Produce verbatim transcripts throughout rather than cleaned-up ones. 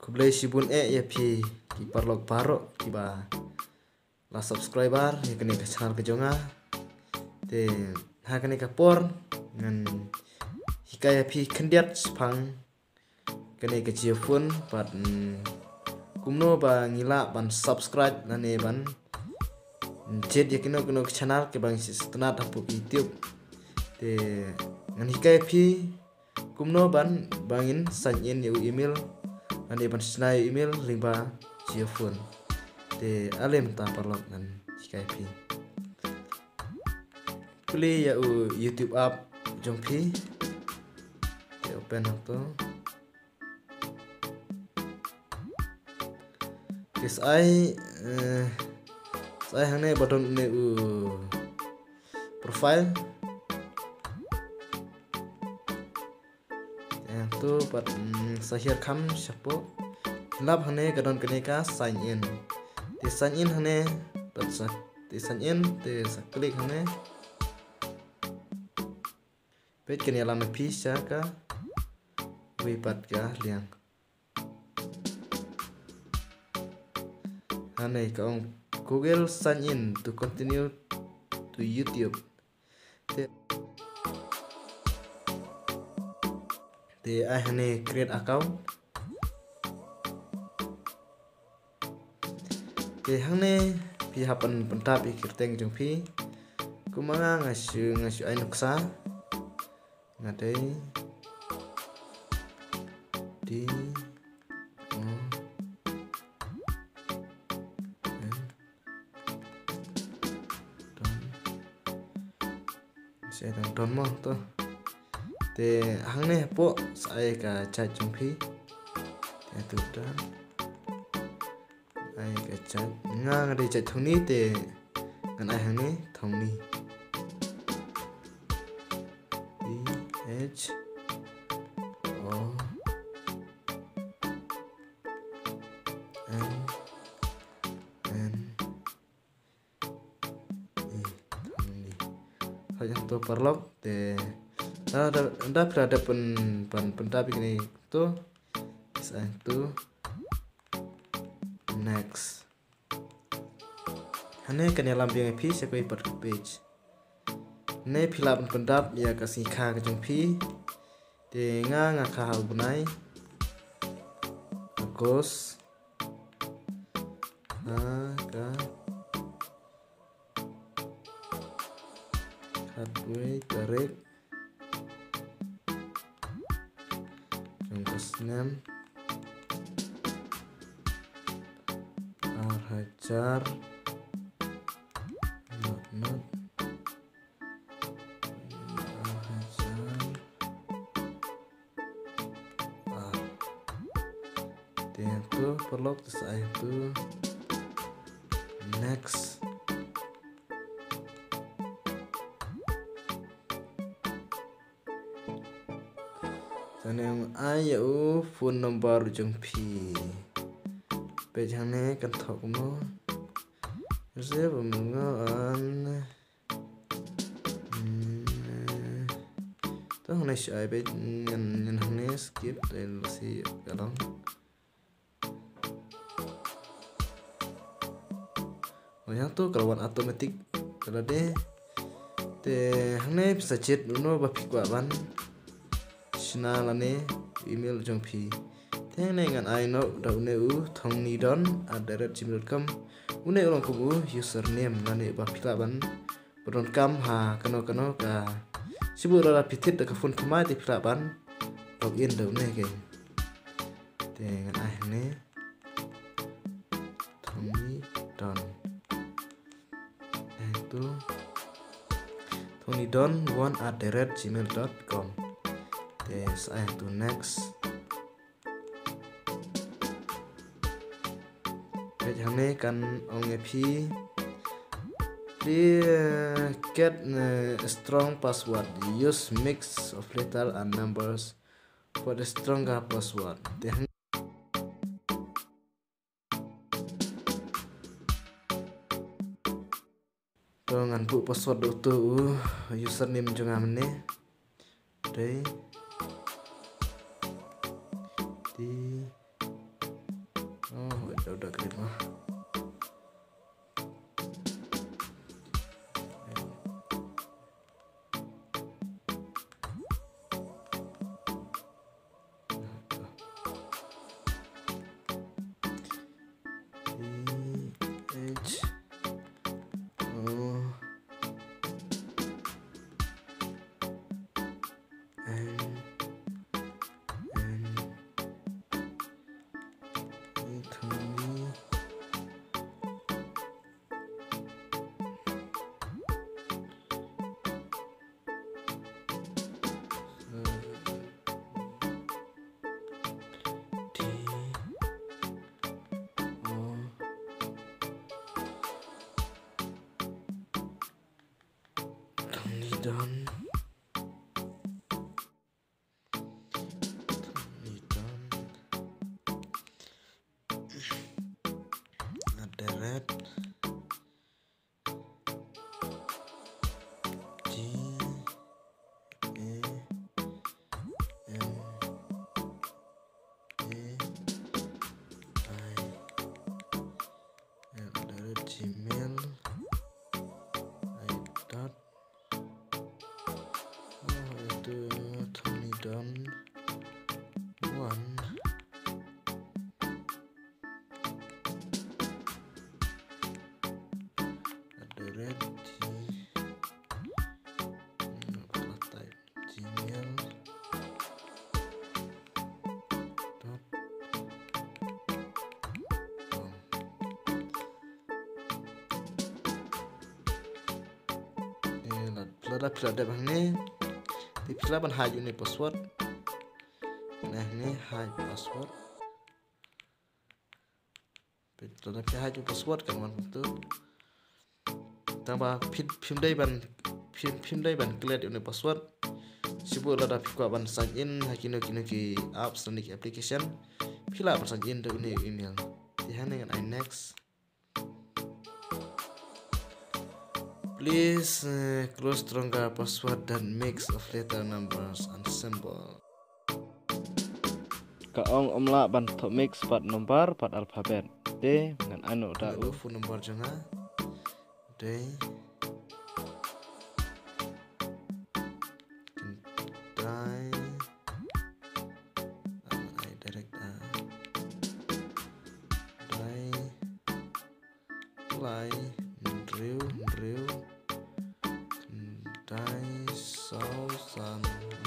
Khublei shibun eh ïa phi ki paralok baroh kiba la subscriber ïa kane ka channel ka jong nga. Te ha kane ka por ngan hikai ïa phi khyndiat shaphang kane ka jingïaphone bad, mm, kumno ba ngi lah ban subscribe lane ban, mm, jied ïa kino kino ki channel kiba ngi sngewtynnat hapoh YouTube. Te ngan hikai ïa phi kumno ban, ba ngin sign in ïa u email lane ban shna ïa u email lyngba jingïaphone. Te ale mynta paralok ngan hikai ïa phi. Plie ïa u YouTube app jong phi. Te open hangto. Te sa ai, eh, sa ai hangne ba don ne u profile. Te hangto pat, mm, sa hiar kham shapoh. Lap hangne ka don kane ka sign in. Te sign in hangne pat sa, te sign in te sa click hangne. Peit kane ïalam ïa phi sha kawei pat ka liang. Hangne ka ong Google sign in to continue to YouTube. Te, te ai hangne create account. Te hangne phi hap ban pyntap ïa ki kyrteng jong phi. Kumba nga nga shu, nga shu ai nuksa. Nga dei D O N. Don. Sa ai tang Don mo to. Te hangne hapoh sa ai ka jait jong phi. Te to Don. Ai ka jait. Nga nga dei jait Thongni te ngan ai hangne Thongni. T H O N N E, Thongni. Hoi hangto paralok te. Da, da, da phi la dep pyn, pyn, pyntap ïa kine to. Sa ai to. Next. Hangne kan ïalam biang ïa phi sha kawei pat ka page. Hangne phi lah ban pyndap ïa ka sngi kha ka jong phi. Te nga nga kha ha u bnai August. Ha ka khatwei tarik jong ka snem ar hajar, not, not, ar hajar ar. Te to paralok, te sa ai to next. Te hangne ai ïa u phone number jong phi. Peit hangne kan thoh kumno. Save mo nga an. Hmm, eh. To hangne shu ai beit ngan, ngan hangne skip te lasi ka long. Hoi hangto ka la wan automatic ka la dei. Te hangne phi sa jied uno ba phi kwah ban shna lane email jong phi. Te hangne ngan ai noh da une u thongni don at the rate gmail dot com. Une u long kum u username lane ba phi lah ban pyndonkam ha kano kano ka. Shibun lada phi thied da ka phone thymmai te phi lah ban log in da une kein. Te ngan ai hangne. Thongni don. Ai to. Thongni don one at the rate gmail dot com. Te sa ai to next. Peit hangne kan ong ïa phi. Please, uh, get, uh, a strong password. Use mix of letter and numbers for the stronger password. Te hang- To ngan buh password da uto u username jong nga mynne. Dei. Di. Udah create mo. T H O N N Anthony. T O Tony Don. Tony Don. At the rate G A M A I at the rate gmail I dot. Oh, itu Tony Don one at the rate G, hmm, salah type. Gmail dot com. Te lada, lada phi la dep hangne, te phi lah ban hide ïa une u password. Hangne hide password. Peit, lada phi hide u password kan wan kumtu. Tang ba phi, phim dei ban, phim, phim dei ban klet ïa une u password. Shibun lada phi kwah ban sign in ha kino kino ki apps lane ki application, phi lah ban sign in da une u email. Te hangne ngan ai next. Please, eh, close stronger password than mix of letter, numbers and symbol. Ka ong ym lah ban thoh mix pat number pat alphabet. Te ngan ai noh da u phone number jong nga. Dei. Dei. Ai direct, ah. Dei. Lai, hynriew, hynriew, khyndai, saw, san,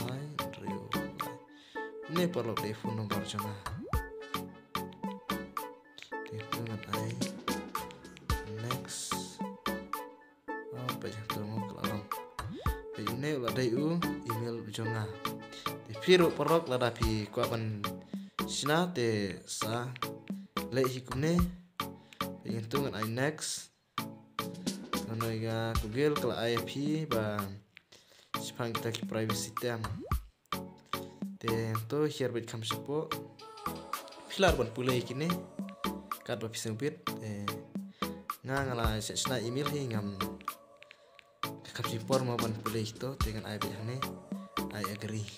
lai, hynriew, lai. Une paralok dei phone number jong nga. Te to ngan ai next. Oh, peit hangto mo ka la long. Peit une u la dei u email u jong nga. Te phi ruh paralok lada phi kwah ban shna te sa leh hi kumne. Peit hangto ngan ai next. Ngan ong ïa ka Google ka la ai ïa phi ba shaphang kita ki privacy term. Te to hiar bad kham shapoh. Phi lah ban pule kine katba phi sngewbit. Te nga nga la shna email hi ngam, kham shym por mo ban pule kito, te ngan ai bad hangne. I agree.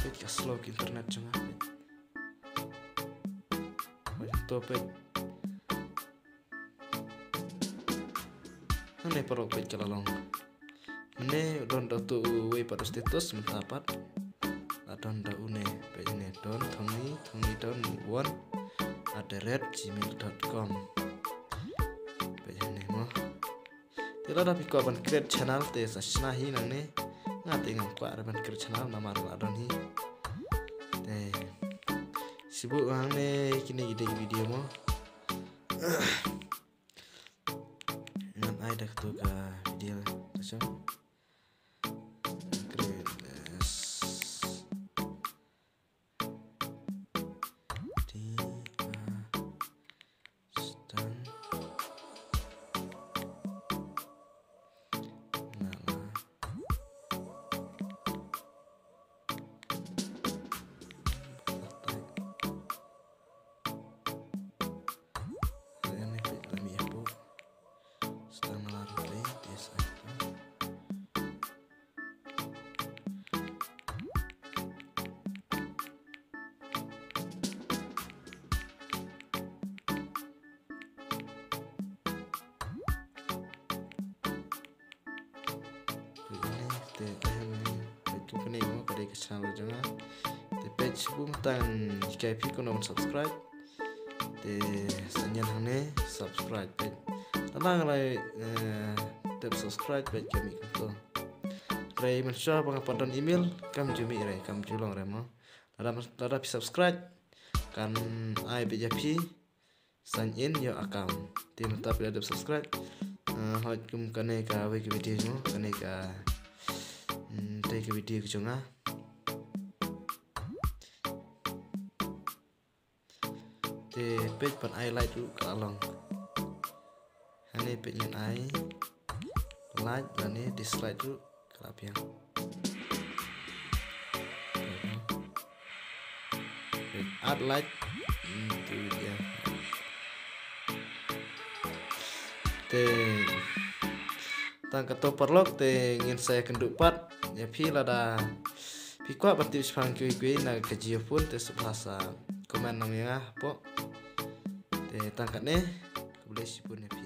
Peit ka slow ka internet jong nga. Peit to peit. Hangne paralok peit ka la long. Mynne don da uto uwei pat u status mynta pat. La don da une peit hangne don Thongni, Thongni don one at the rate gmail dot com. Peit hangne mo. Te lada phi kwah ban create channel te sa shna hi nangne. Nga te ngam kwah re ban create channel namar la don hi. Te shibun hangne kine ki dei video mo. Ngan ai da katu ka video ta shu. Create as T A Stan. Nala. Ayan, ni peit lem ïa hapoh. Stan Nala Replay, T S I. Te ka hang peit kum kane mo ka dei ka channel jong nga. Te peit shu bun tang hikai phi kumno ban subscribe. Te sa ñian hangne subscribe peit. Tang la ngi lai eh, tep subscribe peit ka mih kumto. Hynrei mynshuwa ba nga pat don email kam ju mih re, kam ju long re mo. Lada lada phi subscribe kan ai beit ïa phi sign in your account. Te mynta phi la dep subscribe. Eh, hooid kum kane kawei ka video mo, kane ka mm, te ka video ka jong nga. Te peit ban ai like ruh ka la long. Hangne peit ngin ai like lane dislike ruh ka la biang. Peit add like. Hmm, tu dia. Te tang kato paralok te ngin sa ïakynduh pat ïa phi lada phi kwah ban tip shaphang kiwei kiwei na ka Jio phone te sngewbha sa comment lang ïa nga hapoh. Te tang katne, khublei shibun ïa phi.